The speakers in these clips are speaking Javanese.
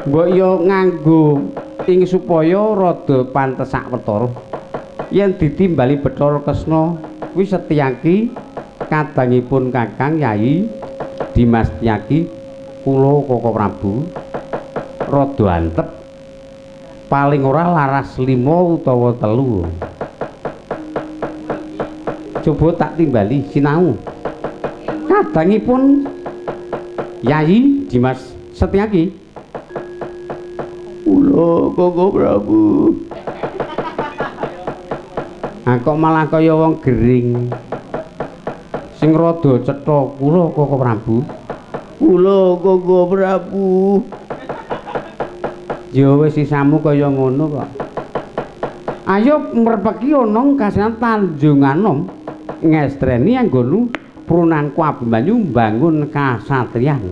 Mbok yo nganggo ing supaya rada pantes sawetara. Yen ditimbali Bathara Kresna kuwi Setyaki kadangipun Kakang Yayi Dimas Setyaki kula Koko Prabu rada antep paling ora laras 5 utawa 3. Coba tak timbali sinau. Kadangipun Yayi Dimas Setyaki kula Koko Prabu. Ah kok malah kaya wong gering. Sing rada cetha kula Koko Prabu. Kula Koko Prabu. Ya wis sisamu kaya ngono kok. Ayo mrepeki ana kasinan Tanjunganom ngestreni anggonu prunangku Abimanyu mbangun kasatriyan.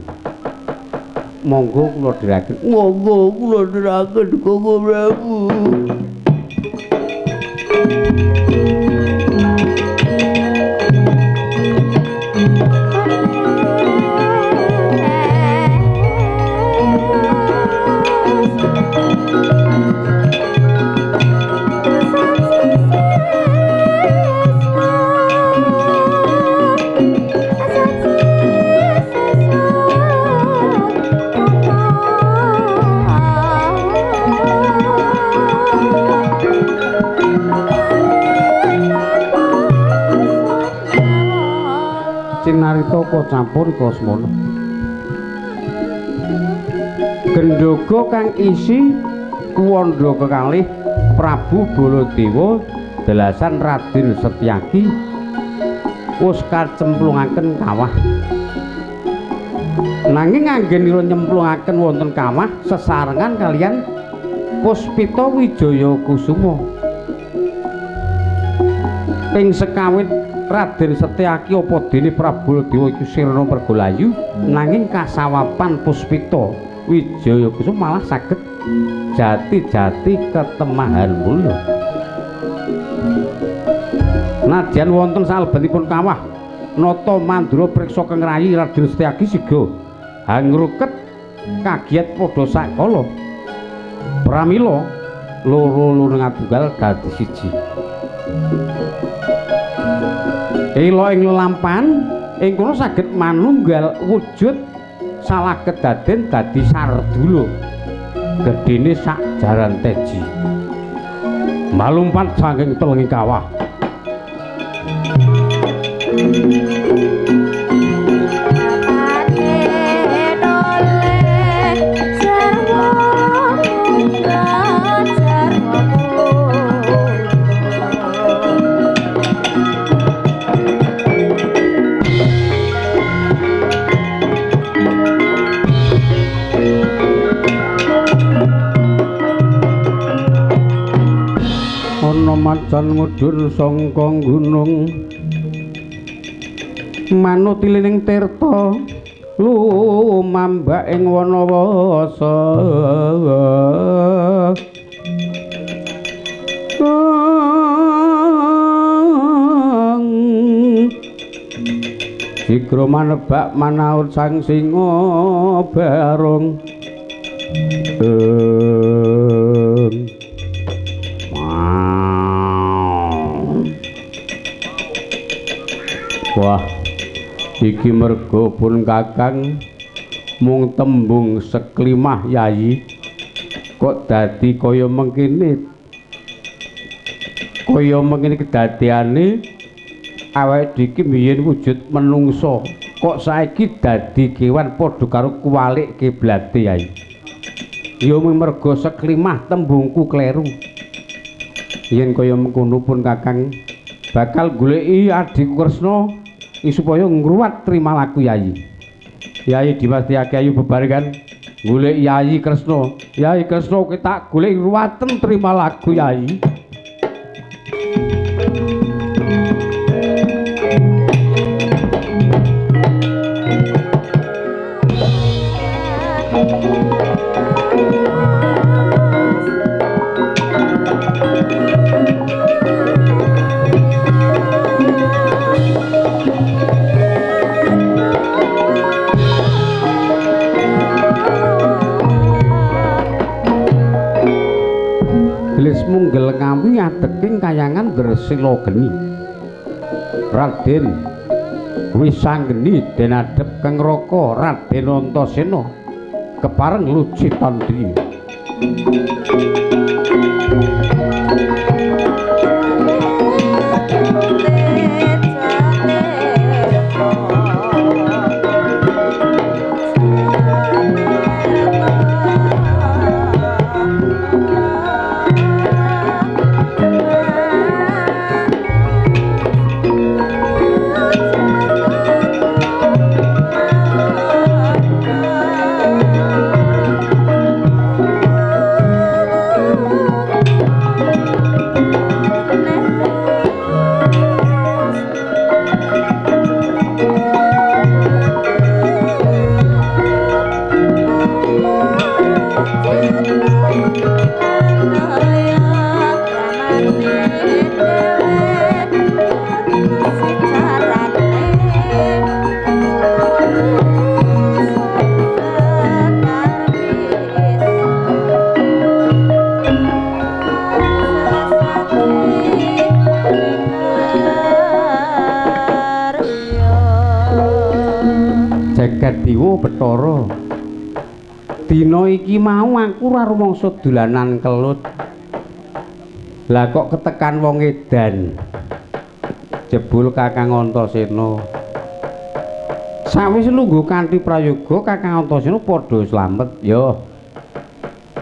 Monggo kula dherekaken. Monggo kula dherekaken Koko Prabu. Cinarita kacampur Kosmono. Gendhoga kang isi kuwandha kekalih Prabu Baladewa delasan Raden Setyaki wis kacemplungaken kawah. Nanging anggenira nyemplungaken wonten kawah sesarengan kaliyan Puspita Wijaya Kusuma. Ing sekawit Raden Setyaki apa dene Prabu Baladewa iku sirna mergolayu, nanging kasawapan Puspita Wijaya Kusuma malah saged jati-jati ketemahan mulya. Nadyan wonten salebetipun kawah nata mandura priksa keng rayi Raden Setyaki siga hangruket kagiat padha sakala. Pramila loro-loro ngatunggal dadi siji. Ela ing lelampahan ing kono saged manunggal wujud salah kedaden dadi sardula gedene sak jaran teji malumpat saking telenging kawah. Ana macan mudhun saka gunung manut ilining tirta lumambak ing wanawasa. Sigra manebak manaut sang singa barung. Wah, iki merga pun Kakang mung tembung seklimah Yayi kok dadi kaya mengkene. Kaya mengkene kedadeane awake dhewe iki biyen wujud menungsa, kok saiki dadi kewan padha karo kuwalik kiblate Yayi. Ya mung merga seklimah tembungku kleru. Yen kaya mengkono pun Kakang bakal goleki adhiku Kresna supaya ngruwat trima laku Yayi. Yayi Dimas Setyaki ayo bebarengan golek Yayi Kresna. Yayi Kresna kowe tak golek ngruwaten trima laku Yayi. ngadeg ing kayangan Dresila Geni. Raden Wisanggeni den adhep kang Raka Raden Antasena kepareng Lucitandri. Dewa Bathara, dina iki mau aku ora rumangsa dolanan kelut. Lah kok ketekan wong edan. Jebul Kakang Antasena. Sawise lungguh kanthi prayoga Kakang Antasena padha slamet. Ya.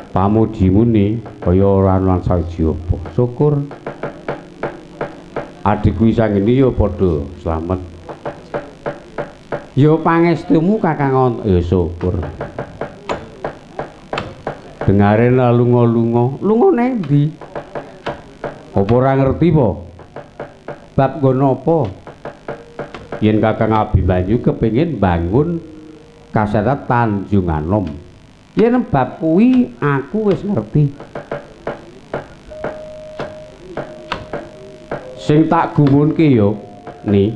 Pamujimu ni kaya ora ana sawiji apa. Syukur. Adhiku Wisanggeni ya padha slamet. Ya pangestumu Kakang Antasena, ya syukur. Dengare lunga-lunga, lunga nang ndi? Apa ora ngerti po? Bab nggon apa? Yen Kakang Abimanyu kepengin bangun kaseta Tanjung Anom. Yen bab kuwi aku wis ngerti. Sing tak gumunke ya ni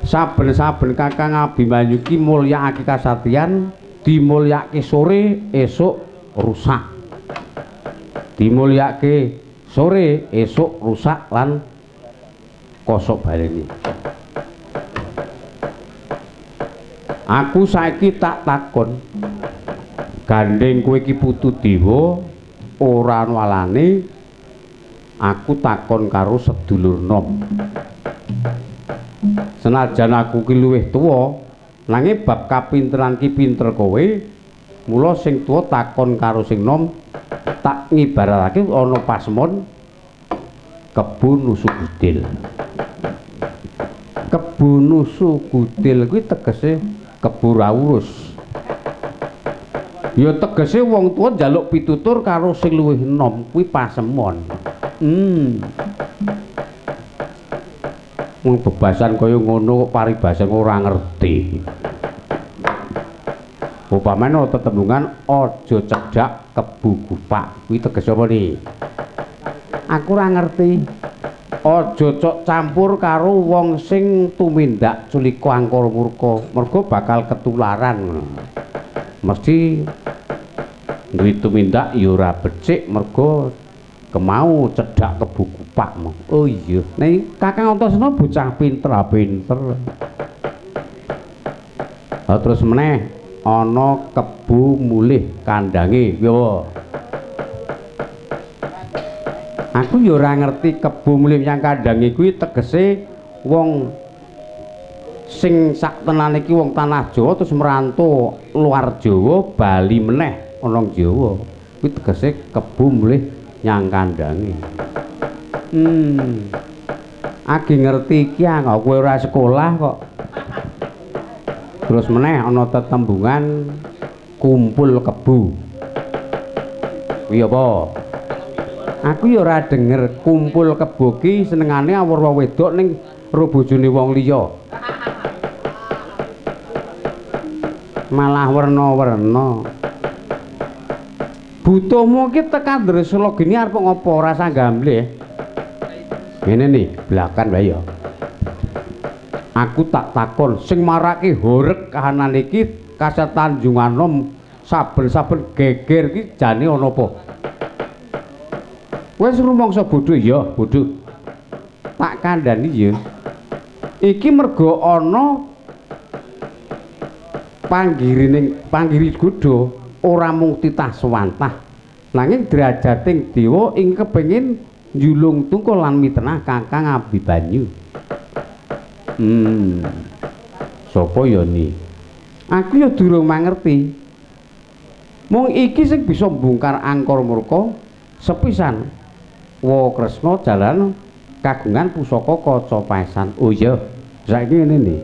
saben-saben Kakang Abimanyu ki mulyakake kasatiyan, dimulyake sore esuk rusak. Dimulyake sore esuk rusak lan kosok baleni. Aku saiki tak takon. Gandeng kowe iki putu dewa ora ana alane, aku takon karo sedulur nom. Senajan aku ki luwih tuwa, nanging bab kapinteran ki pinter kowe, mula sing tuwa takon karo sing nom, tak ngibaratake ana pasemon kebo nusu gudil. Kebo nusu gudil kuwi tegese kebo ra urus. Ya tegese wong tuwa njaluk pitutur karo sing luwih enom kuwi pasemon. Wong bebasan kaya ngono kok paribasan ora ngerti. Upamane tetembungan aja cedhak kebu gupak kuwi tegese apa ni? Aku ora ngerti. Aja cok campur karo wong sing tumindak culika angkara murka, mergo bakal ketularan. Mesti duwe tumindak ya ora becik mergo kemau cedhak kebu gupak. Oh iya, nek Kakang Antasena bocah pinter, pinter. Lah terus meneh ana kebu mulih kandange. Yo. Aku ya ora ngerti kebu mulih nyang kandange kuwi tegese wong sing sak tenane iki wong tanah Jawa terus merantau luar Jawa bali meneh ana Jawa. Kuwi tegese kebu mulih nyang kandange. Agi ngerti iki kok kowe ora sekolah kok. Terus meneh ana tetembungan kumpul kebu. Kuwi apa? Aku ya ora denger kumpul kebo ki senengane awur wong wedok ning ro bojone wong liya. Malah werna-werna. Butuhmu ki tekan Dresela geni arep ngopo ora usah gambleh. Ngene nih, belakan wae ya. Aku tak takon sing marake horeg kahanan iki kaset Tanjung Anom saben-saben geger iki jane ana apa? Wis rumangsa bodho ya, bodho. Tak kandhani ya. Iki mergo ana panggirining panggiri godha ora mung titah swantah, nanging derajating dewa ing kepengin njulung tungkul lan mitenah Kakang Abibanyu. Sapa ya ni? Aku ya durung mangerti. Mung iki sing bisa mbongkar angkara murka sepisan. Wa Kresna jalan kagungan pusaka kaca paesan. Oh iya, saiki ngene ni.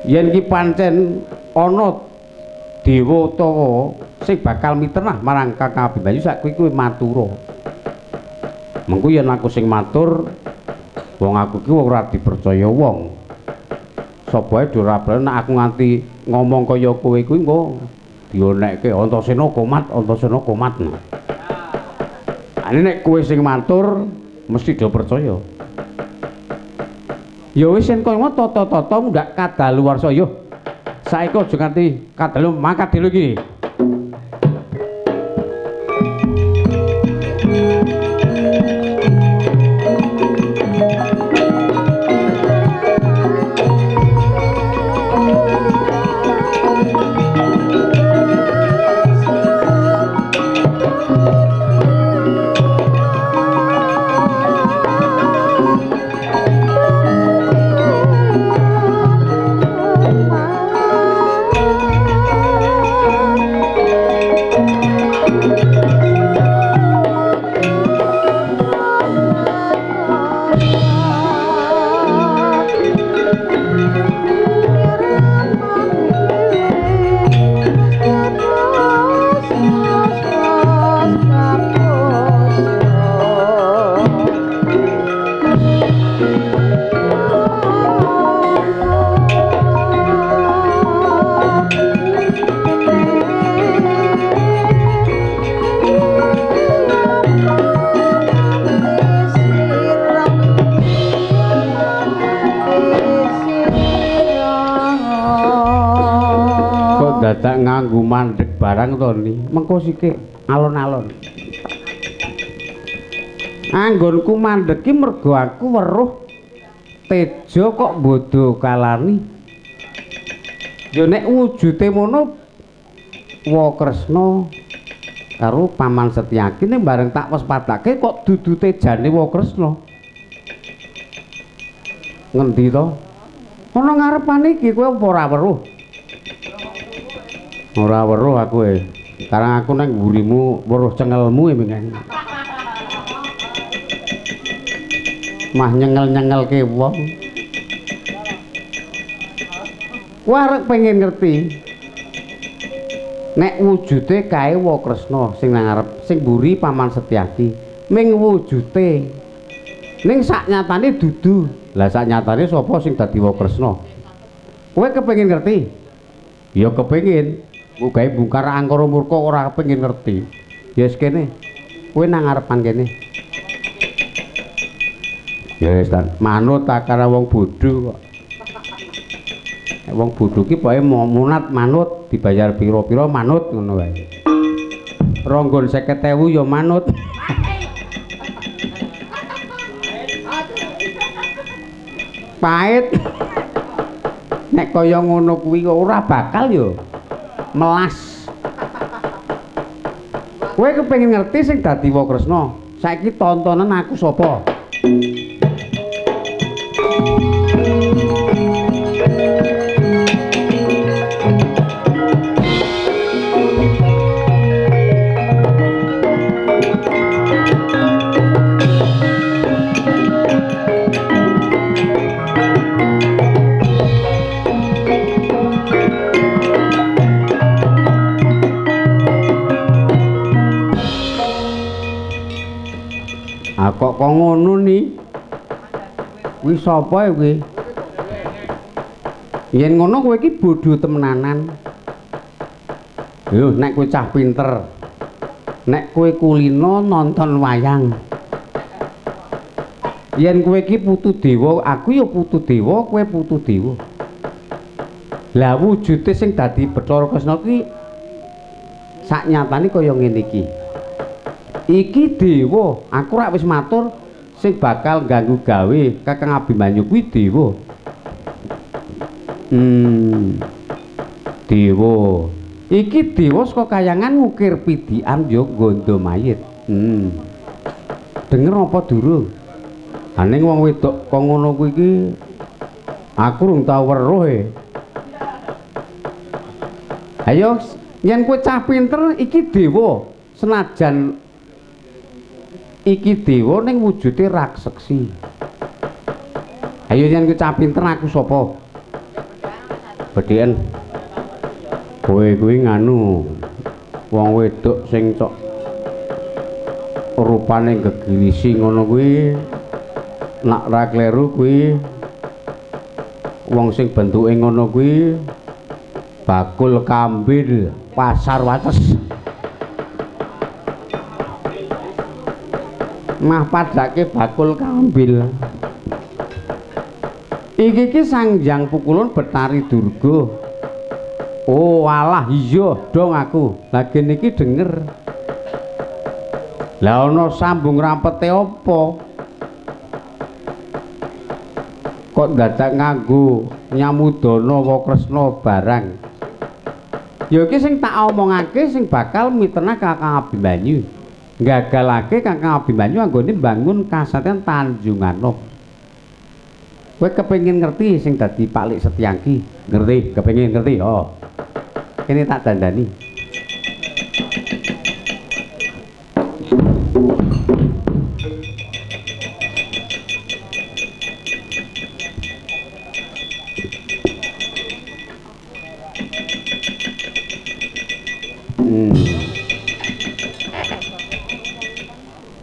Yen iki pancen ana dewa utawa sing bakal mitenah marang Kakang Abimanyu sak kuwi kuwi matura. Mengko yen aku sing matur, wong aku ki ora dipercaya wong. Sapa ae ora percaya nek aku nganti ngomong kaya kowe kuwi engko dionekke Antasena komat, Antasena komat. Ane nek kowe sing matur mesti do percaya. Ya wis yen kaya ngono tata-tata mundak kadaluwarsa yo. Saiki aja nganti kadalu mangkat dhewe iki. Dadak nganggo mandheg barang to ni. Mengko sithik alon-alon. Anggonku mandheg ki mergo aku weruh teja kok bodho kalani. Ya nek wujude mono Wa Kresna karo Paman Setyaki ning bareng tak waspadake kok dudu tejane Wa Kresna. Ngendi to? Ana ngarepane iki kowe apa ora weruh? Ora weruh aku e. Karang aku nang mburimu weruh cengelmu e mengene. Mah nyengel-nyengelke wong. Kowe arep pengen ngerti. Nek wujude kae Wa Kresna sing nang ngarep, sing mburi Paman Setyaki, ming wujude. Ning sak nyatane dudu. Lah sak nyatane sapa sing dadi Wa Kresna? Kowe kepengin ngerti? Ya kepengin. Mugae bongkar angkara murka ora kepengin ngerti. Ya wis kene. Kowe nang ngarepan kene. Ya wis ta, manut ta karo wong bodho kok. Nek wong bodho ki pokoke munat manut, dibayar pira-pira manut ngono wae. Ronggon 50.000 ya manut. Pahit. Nek kaya ngono kuwi ora bakal ya melas. Kowe kepengin ngerti sing dadi Wa Kresna? Saiki tontonan aku sapa? Kok kok ngono ni? Kuwi sapa ya kuwi? Yen ngono kowe iki bodho temenanan. Lho, nek kowe cah pinter. Nek kowe kulino nonton wayang. Yen kowe iki putu dewa, aku ya putu dewa, kowe putu dewa. Lah wujude sing dadi Bathara Kresna kuwi sak nyatane kaya ngene iki. Iki dewa, aku rak wis matur sing bakal ganggu gawe Kakang Abimanyu kuwi dewa. Dewa. Iki dewa saka kayangan ngukir pidikan ya gondo mayit. Denger apa durung? Aning wong wedok kok ngono kuwi iki aku rung tau weruh e. Ayo yen kowe cah pinter iki dewa, senajan iki dewa ning wujude rakseksi. Ayo yen kowe cah pinter aku sapa? Bedhiken. Kowe kuwi nganu wong wedok sing cok rupane gegirisi ngono kuwi nak ra kleru kuwi wong sing bentuke ngono kuwi bakul kambil pasar Wates. Mah padake bakul kambil. Iki ki Sang Hyang Pukulun Betari Durga. Oh alah iya dong aku. Lagi niki denger. Lah ana sambung rampete apa? Kok dadak nganggo nyamudana wa Kresna barang. Ya iki sing tak omongake sing bakal mitenah Kakang Abimanyu. Gagalake Kakang Abimanyu anggone mbangun kasatriyan Tanjunganom. Kowe kepengin ngerti sing dadi Pak Lik Setyaki? Ngerti, kepengin ngerti. Oh. Kene tak dandani.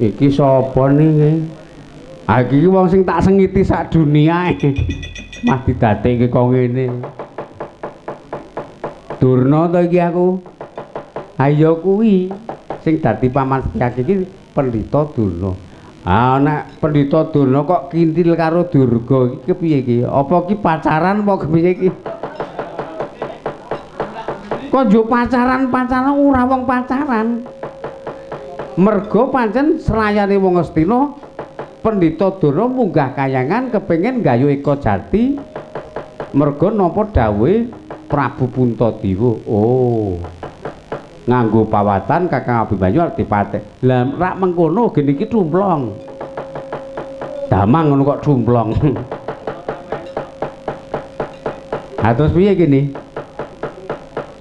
Iki sapa niki? Ah iki wong sing tak sengiti sak dunia. Mah didadekke kok ngene. Durna to iki aku. Ha iya kuwi sing dadi paman Setyaki iki Pendhita Durna. Ah nek Pendhita Durna kok kintil karo Durga iki kepiye iki? Apa iki pacaran apa kepiye iki? Kok yo pacaran-pacaran ora wong pacaran. Mergo pancen serayane wong Astina Pendhita Durna munggah kayangan kepengin gayuh Eka Jati mergo nampa dawuhe Prabu Puntadewa. Oh. Nganggo pawatan Kakang Abimanyu arep dipatek. Lah rak mengkono gene iki tumplong. Damang ngono kok tumplong. Ha terus piye kene?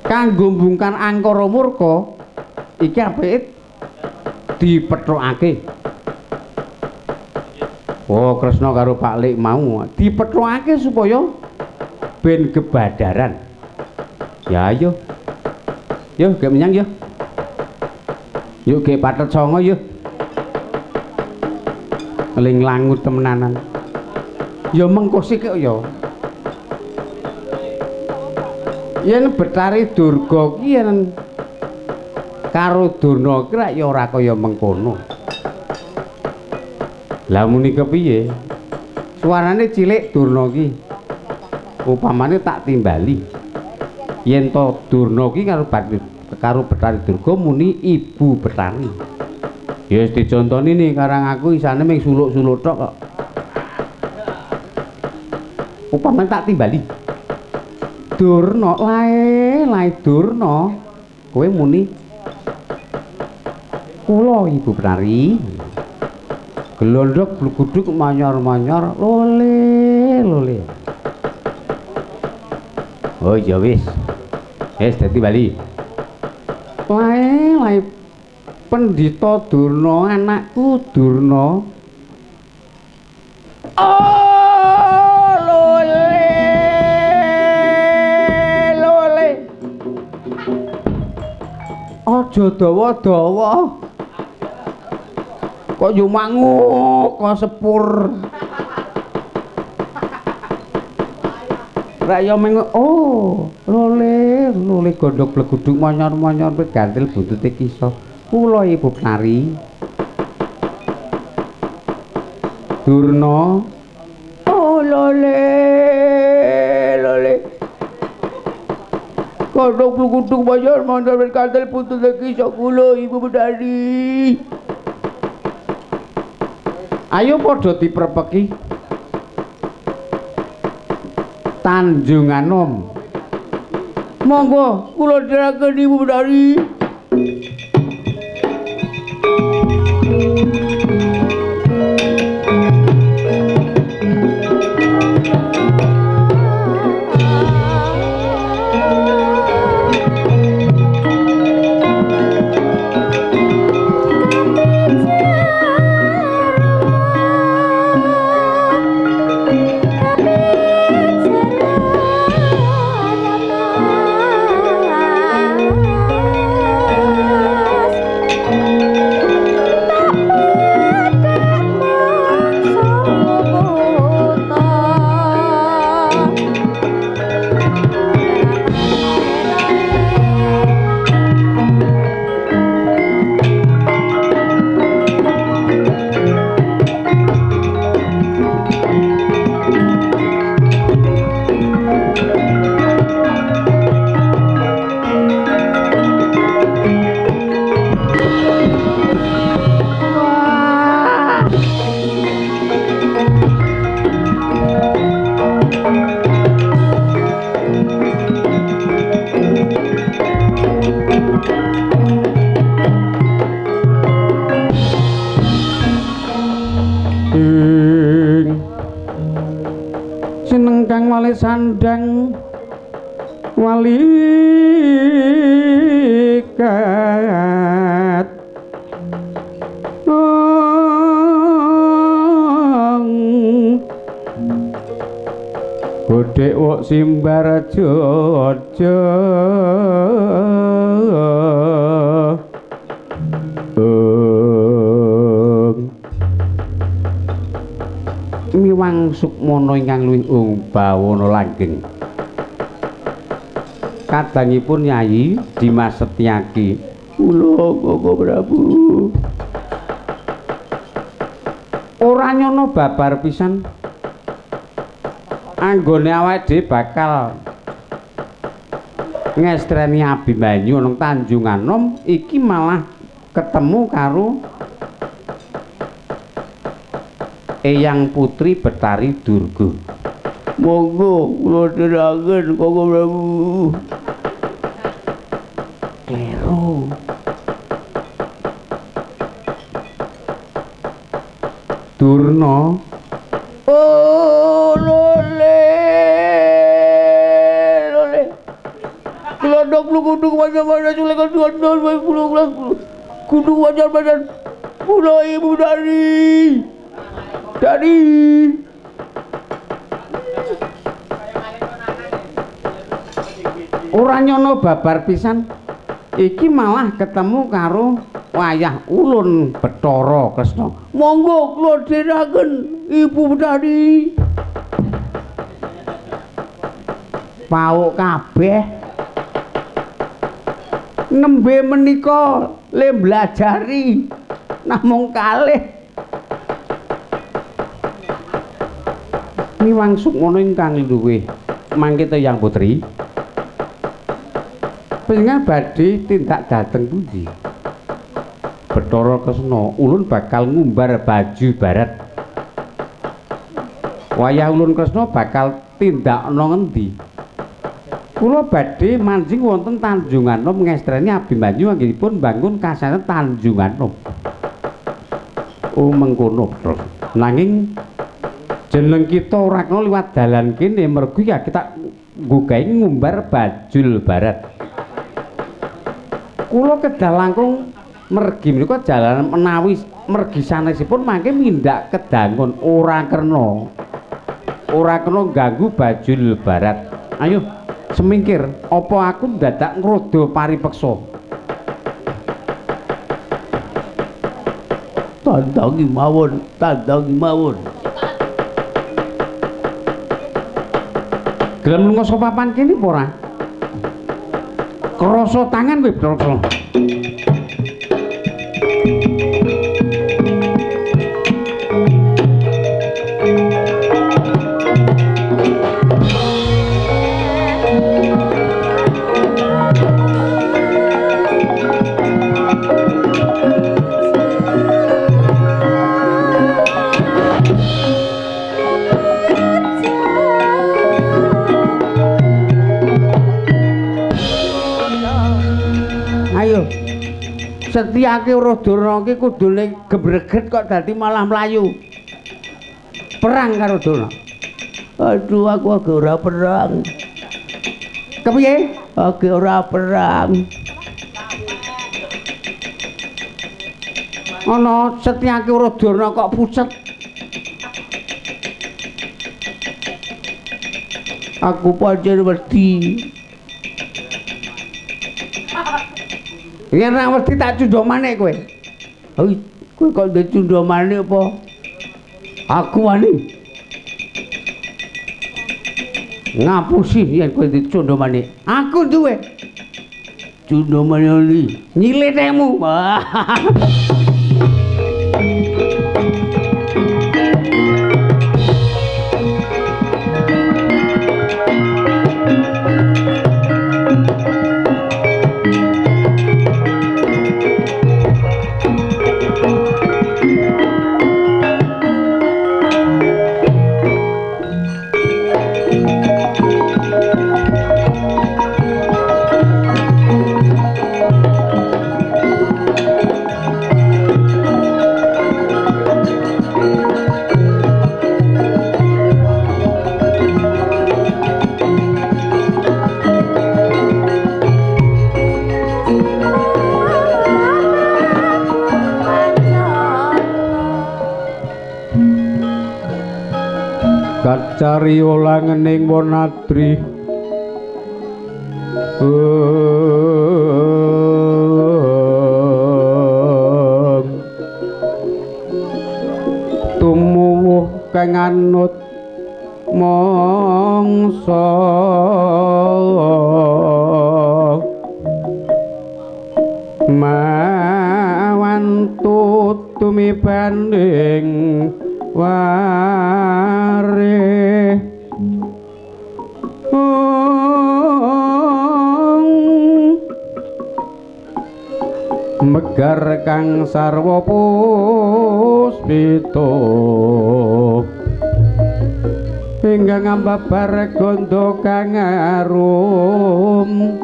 Kanggo mbungkan angkara murka iki apike dipethukake. Oh, Kresna karo Pak Lik mau dipethukake supaya ben gebadaran. Ya ayo. Yo gek menyang yo. Yuk gek pathet songo yo. Ling langut temenanan. Ya mengko sik kok ya. Yen Betari Durga ki yen karo Durna ki rak ya ora kaya mengkono. Lah muni kepiye? Suarane cilik Durna ki. Upamane tak timbali. Yen to Durna ki karo Betari Durga muni Ibu Betari. Ya wis dicontoni nih karang aku isane mung suluk-suluk tok kok. Upamane tak timbali. Durna lae, lae Durna. Kowe muni kula Ibu Betari. Glondhok bluguduk manyor-manyor lole lole. Oh ya wis. Wis dadi bali. Lae lae Pendhita Durna anakku Durna. Oh lole lole. Aja dawa-dawa. Kok yo mangu kok sepur. Rak yo meng oh lole lole gondok bleguduk manyor-manyor gantil buntute kisah. Kula Ibu Betari. Durna. Oh lole lole. Gondok bleguduk manyor-manyor gantil buntute kisah kula Ibu Betari. Ayo padha diprepeki. Tanjunganom. Monggo kula dherekaken Ibu Betari. Sandang walikat bodhek wok simbar aja miwang sukmana ingkang luwih ung bawana langgeng. Kadangipun Yayi Dimas Setyaki. Kula Koko Prabu. Ora nyono babar pisan. Anggone awake dhewe bakal ngestreni Abimanyu nang Tanjunganom iki malah ketemu karo Eyang Putri Betari Durga. Monggo kula dherekaken Koko Prabu. Kleru. Durna. Oh, lole. Lole. Glodok gluduk wajah-wajah sulekan sulekan puluh kudu wajah-wajah kula Ibu Dari. Dari. Ora nyono babar pisan. Iki malah ketemu karo wayah ulun Bathara Kresna. Monggo kula dherekaken Ibu Betari. Pauk kabeh. Nembe menika le mblajari namung kalih. Miwang sukmana ingkang luwih mangke Eyang Putri. Panjenengan badhe tindak dhateng pundi? Bathara Kresna, ulun bakal ngumbar baju barat. Wayah ulun Kresna bakal tindak ana ngendi? Kula badhe manjing wonten Tanjunganom ngestreni Abimanyu anggenipun mbangun kasanan Tanjunganom. Oh mengkono, Bathara. Nanging jeneng kita ora kena liwat dalan kene mergi ya kita nggugahi ngumbar bajul barat. Kula kedah langkung mergi menika jalan menawi mergi sanesipun mangke mindak kedangun ora kena. Ora kena ganggu bajul barat. Ayo semingkir, apa aku dadak ngrodo paripeksa? Tandangi mawon, tandangi mawon. Gelem lunga saka papan kene apa ora? Krasa tangan kowe Bathara. Ayo. Setyake weruh Durna iki kudune gebreget kok dadi malah mlayu. Perang karo Durna. Aduh, aku agak ora perang. Kepiye? Agak ora perang. Ana Setyake weruh Durna kok pucet. Aku pancen wedi. Yen ra wedi tak cundha manik kowe. Hei, kowe kok ndek cundha manik apa? Aku wani. Ngapusi yen kowe dicundha manik. Aku duwe. Cundha manik oli. Nyilitemu. Kacari olangening Wanadri. Tumuwuh kang anut mangsa mawantu tumibaning ware. Megar kang sarwa puspita ingkang ambabar gandha kang arum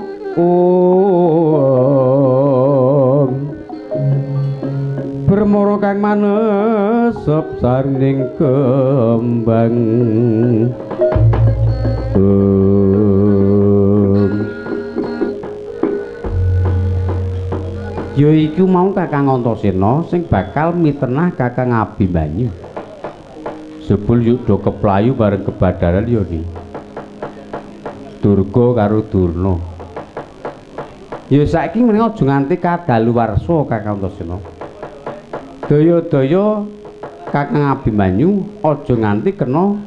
bermoro kang manesep saring kembang. Ya iku mau Kakang Antasena sing bakal mitenah Kakang Abimanyu. Jebul yudha keplayu bareng kebadaran ya ni Durga karo Durna. Ya saiki meneh aja nganti kadaluwarsa Kakang Antasena. Daya-daya Kakang Abimanyu aja nganti kena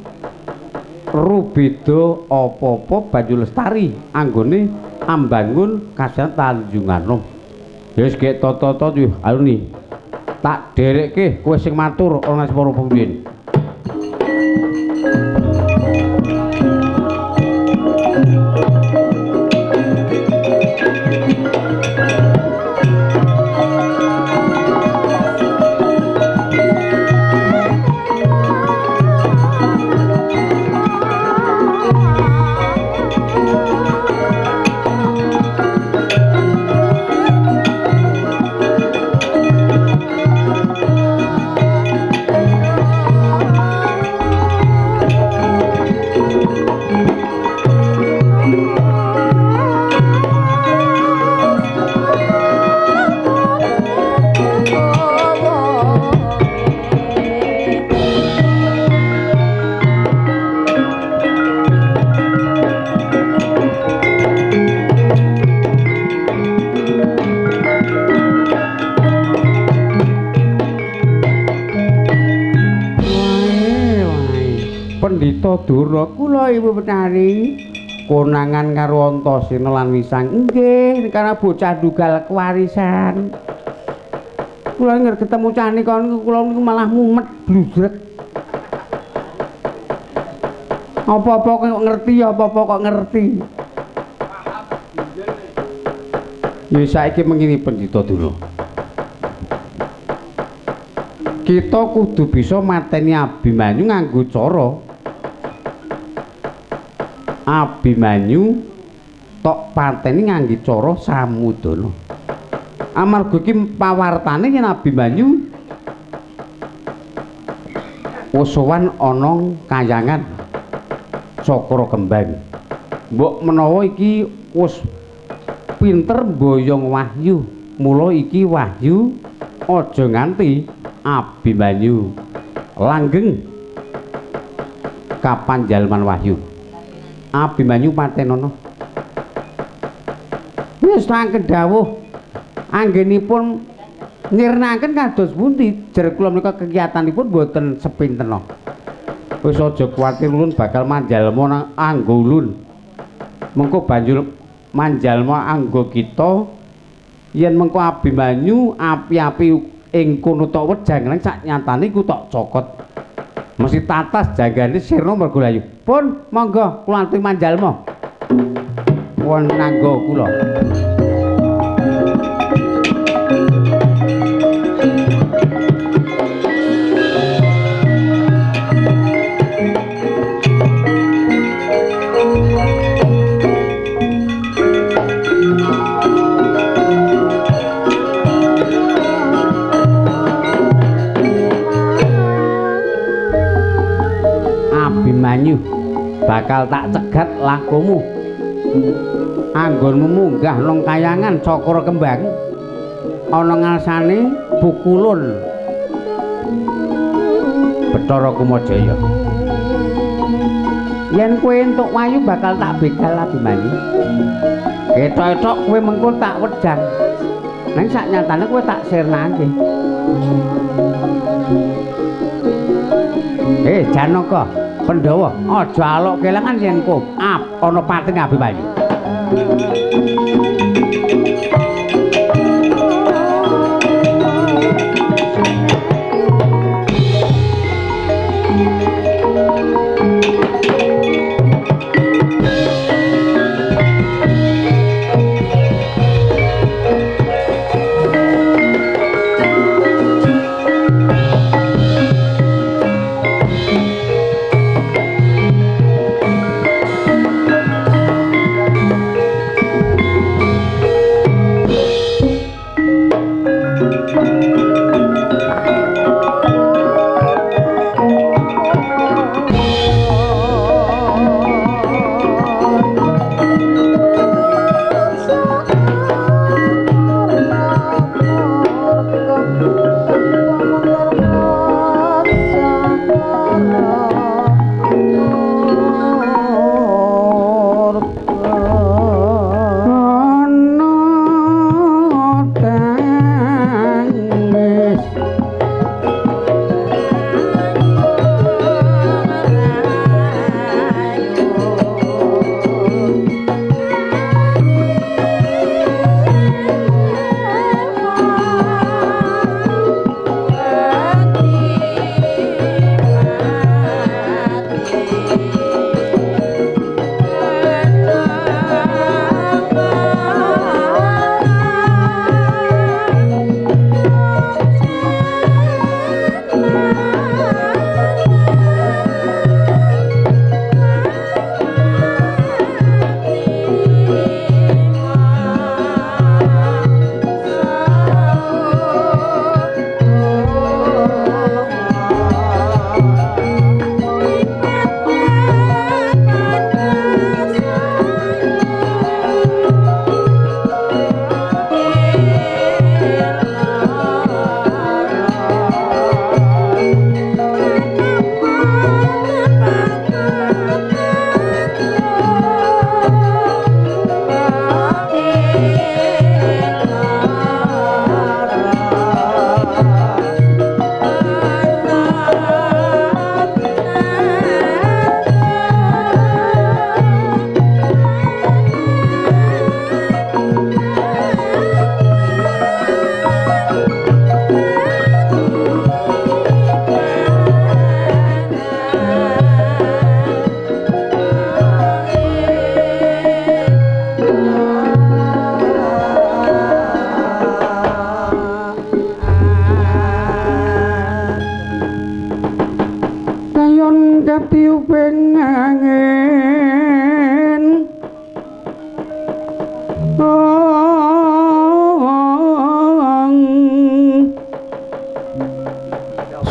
rubeda apa-apa banyu lestari anggone ambangun kasan Tanjunganom. Ya wis gek tata-tata ayo ni. Tak dherekke kowe sing matur ana para pemimpin. Pendhita Durna kula Ibu Betari konangan karo Antasena lan Wisang. Nggih, karena bocah dugal kewarisan. Kula nger ketemu cah nika niku kula niku malah mumet bludrek. Apa-apa kok ngerti, apa-apa kok ngerti. Ya saiki mengini Pendhita Durna. Kita kudu bisa mateni Abimanyu nganggo cara Abimanyu Tok pateni ngangge cara samudana. Amarga iki pawartane yen Abimanyu wis sowan ana kayangan Cakra Kembang. Mbok menawa iki wis pinter mboyong wahyu, mula iki wahyu aja nganti Abimanyu langgeng kapanjalman wahyu. Abimanyu patenono. Wis langkung dawuh anggenipun nyirnaken kados pundi jer kula menika kegiatanipun mboten sepintena. Wis aja kuwatir ulun bakal manjalma nang anggo ulun. Mengko banjur manjalma anggo kita yen mengko Abimanyu api-api ing kono tok wejang nang sak nyatane iku tok cokot. Mesti tatas jagane sirna mergo layu. Pun monggo kula antri manjalma. Wonten anggo kula. Abimanyu bakal tak cegat lakumu. Anggonmu munggah nang kayangan Cakra Kembang ana ngarsane pukulun Bathara Kumajaya. Yen kowe entuk wayu bakal tak begal Abimanyu. Ketok-etok kowe mengko tak wejang. Nang sak nyatane kowe tak sirnake. Janaka, Pandhawa, aja alok kelangan yen kok ana patine Abimanyu.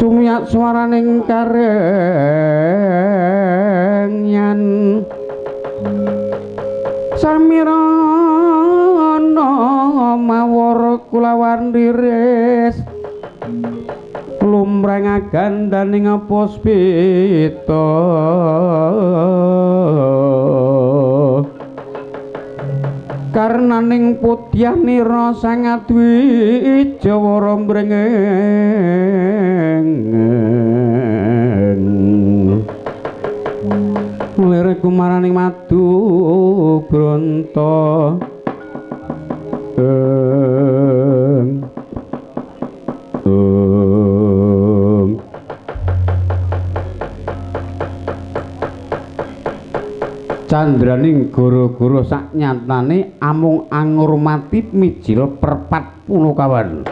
Sumiyat swaraning karengyan samirana mawar kulawan liris lumreng agandaning puspita karnaning putyanira sang adwijawara mrengeng lir kumaraning madu bronto Candraning goro-goro sak nyatane amung angurmati mijil perpat punokawan. Ya.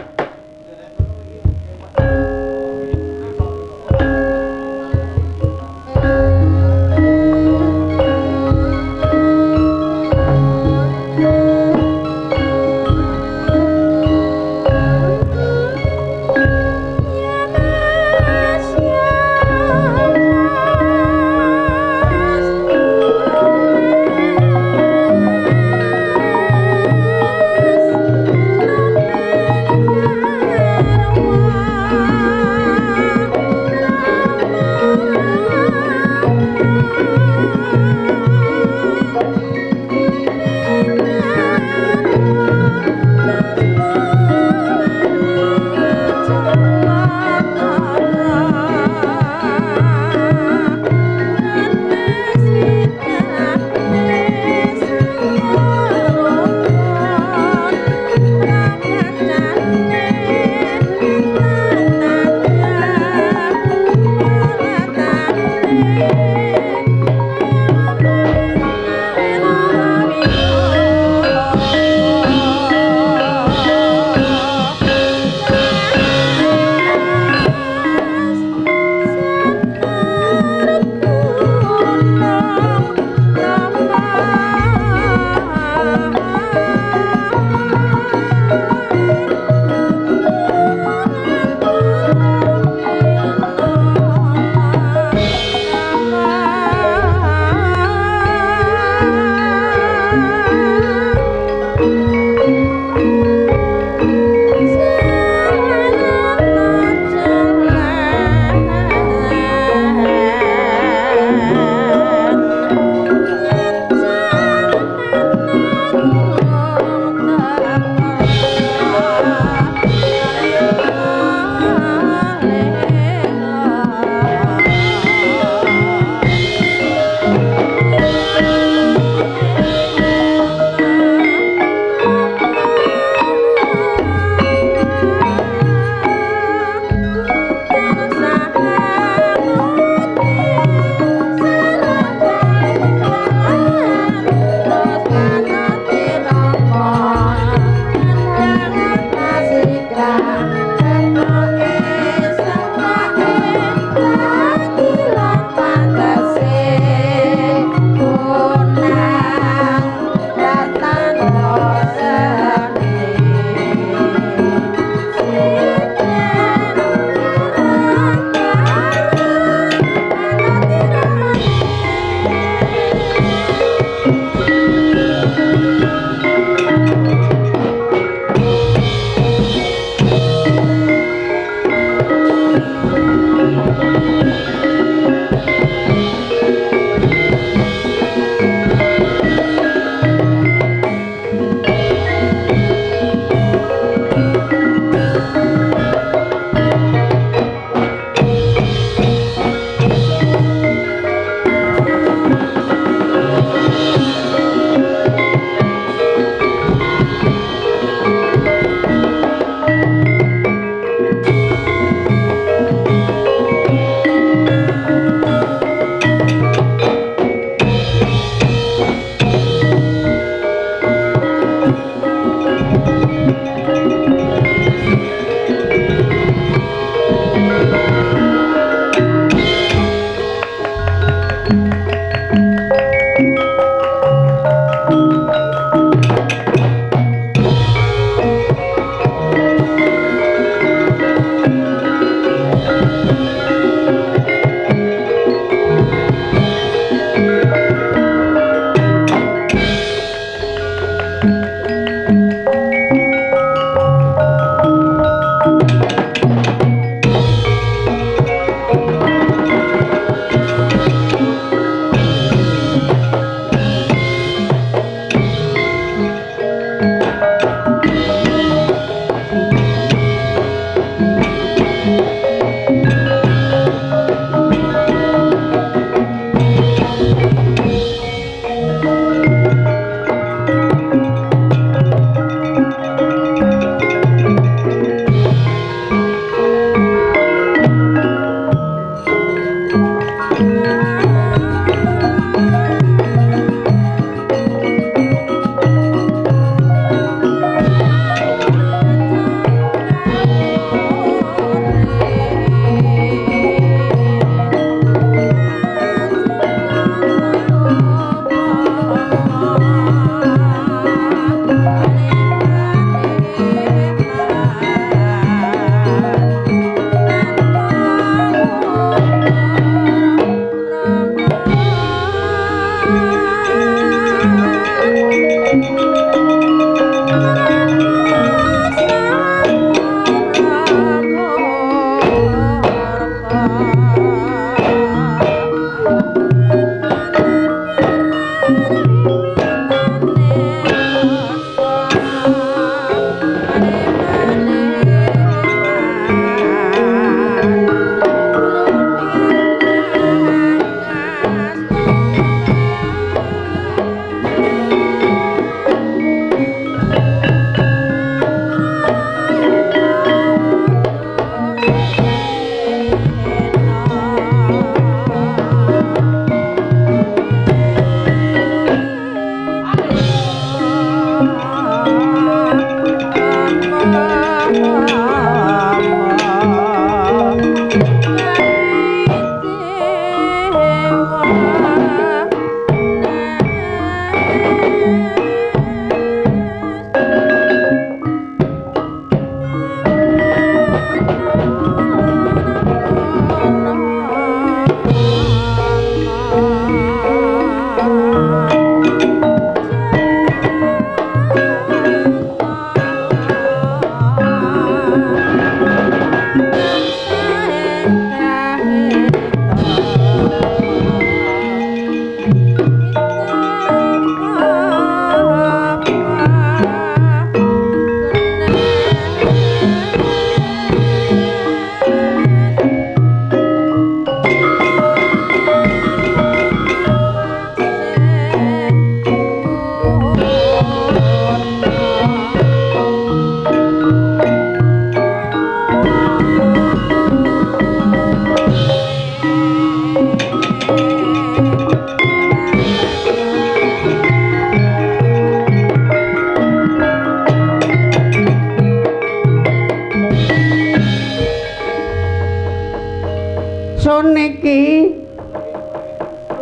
Ingsun iki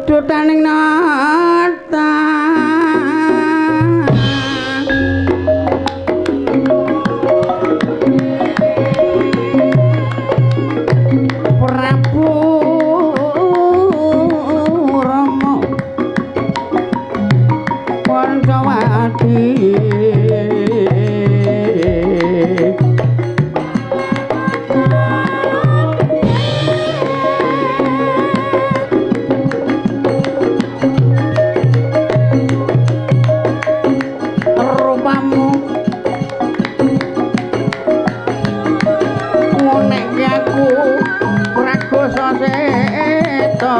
dutaning nata. Prabu Rama Pancawati. Rupamu ngonekke aku pragosa seta.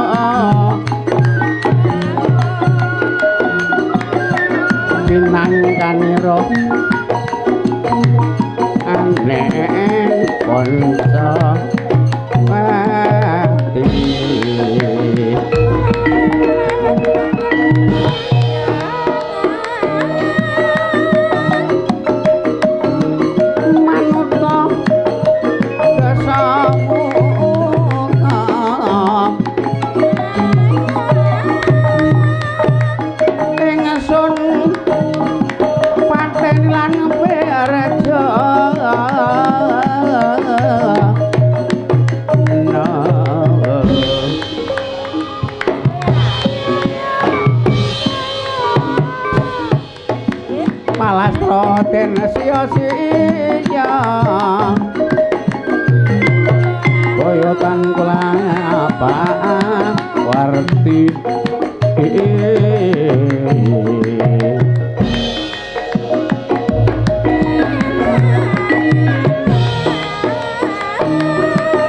Pinangkanira aneng Pancawati. Manuta dasa muka ingsun paten lan bereja. Palastra den sia-sia kaya tan kelapa warti.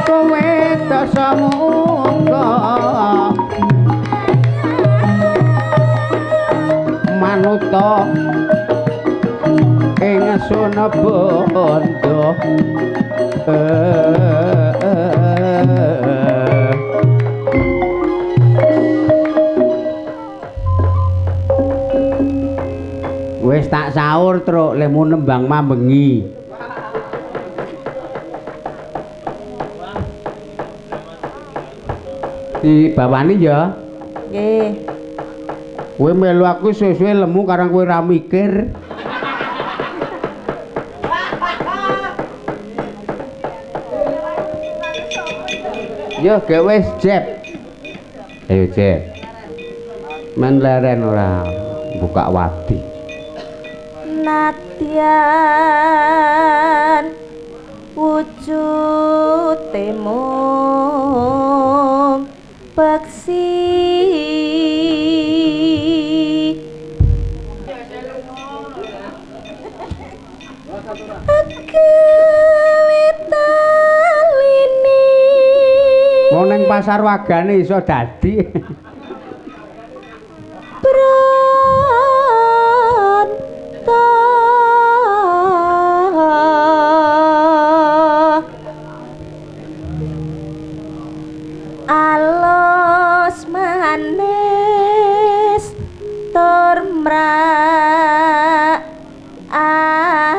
Kowe dasa muka manuta ingsun bondo. Wis tak sahur truk lemu nembang mambengi. Dibawani ya. Nggih. Kowe melu aku suwe-suwe lemu karang kowe ora mikir. Yo gek wis Jeb. Ayo Jeb. Men leren ora buka wadi. Nadyan wujute mung peksi Wong ning pasar wagane iso dadi. Bronto alus manis tur mrak ati.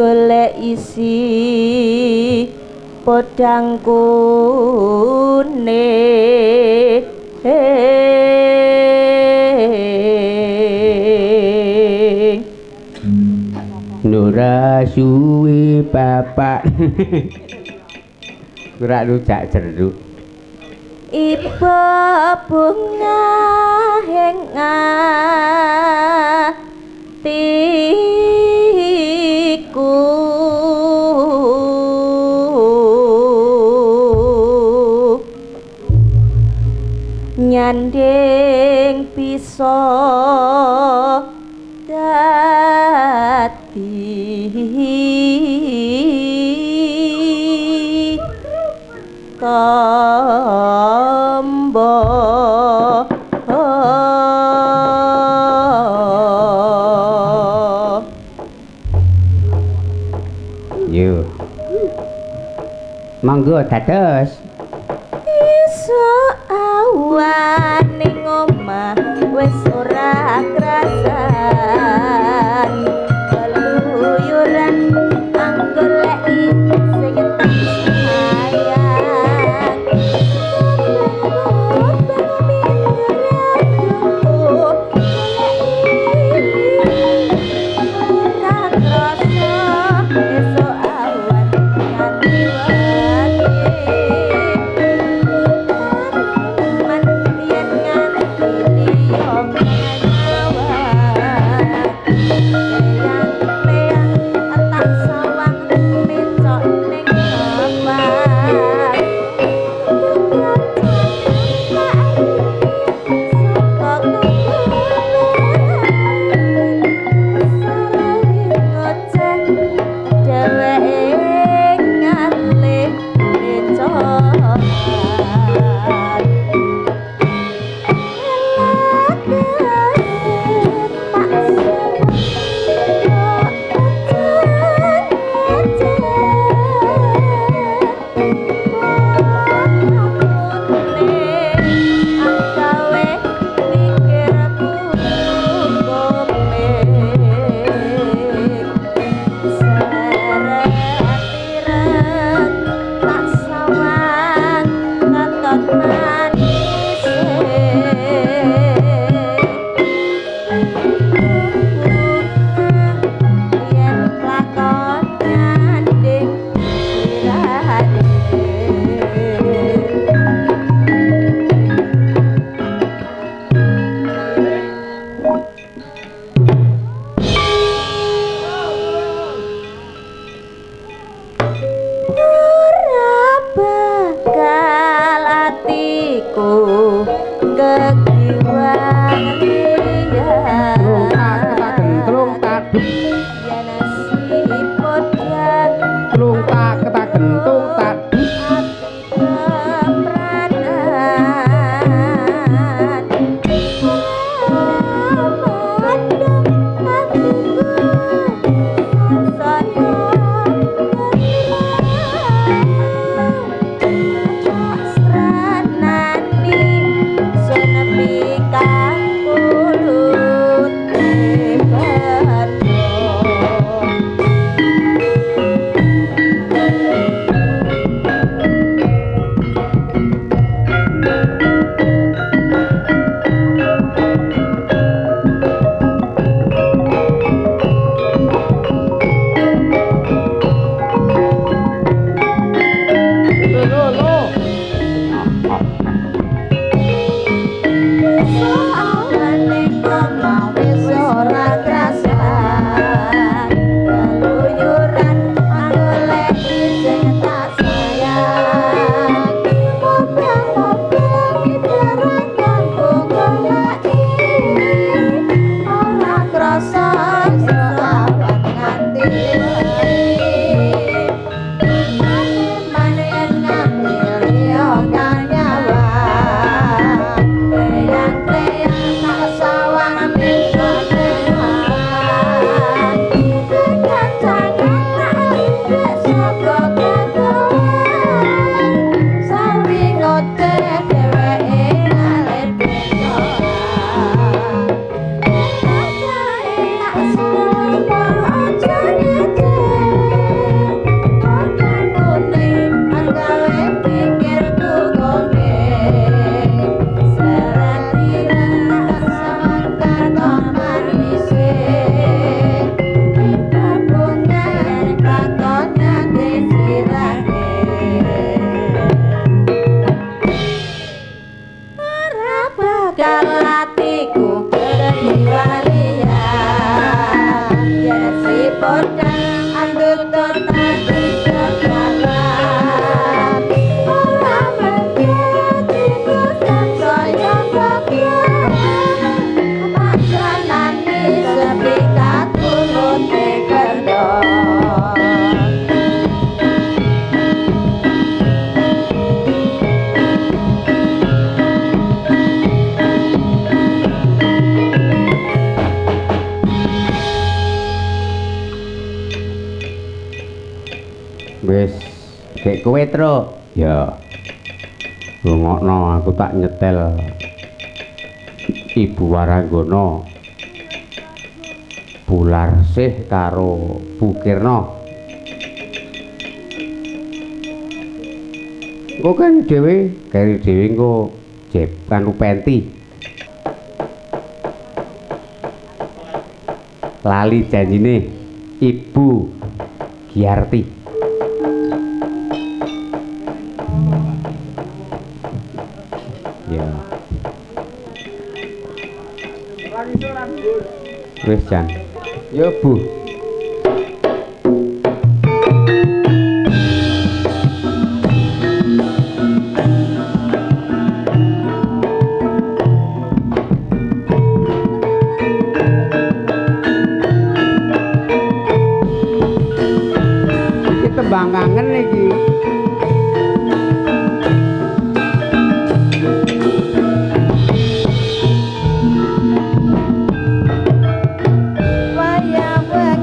Golek isi podang kuning. Nura suwi bapak. Ora rujak jeruk. Iba bunga ing atiku. Nyanding bisa dadi tombo. Monggo dados. Isuk awan ning omah wis ora krasan. Keluyuran anggoleki sing tak sayang. Ora krasa esuk awan nganti wengi. Man yen nganti liya ngawak. Leyang-leyang tak sawang mecok ning omah. Dheweke ngalih mecokan. Tak sawang katon manis. Yen lakon nyanding sirahane. Ora bakal atiku kegiwang liya. Tlung tak ketagentlung taduk. Yen sipodang Tlung tak ketagentung taduk. Ati kepranan. Padha atiku sansaya kehilangan. Gek kowe, Truk. Ya. Rungokno aku tak nyetel Ibu Waranggana. Bularsih karo Bu Kirna. Engko kan dhewe, keri dhewe engko jeb kanu penti. Lali janjine Ibu Giarti. Ya. Wis jan. Ya, Bu. Iki tembang kangen iki. Wayang wengi.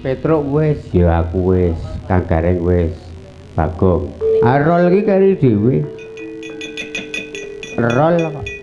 Petruk wis, ya aku wis, Kang Gareng wis. Bagong. Arol iki keri dhewe. Rol kok.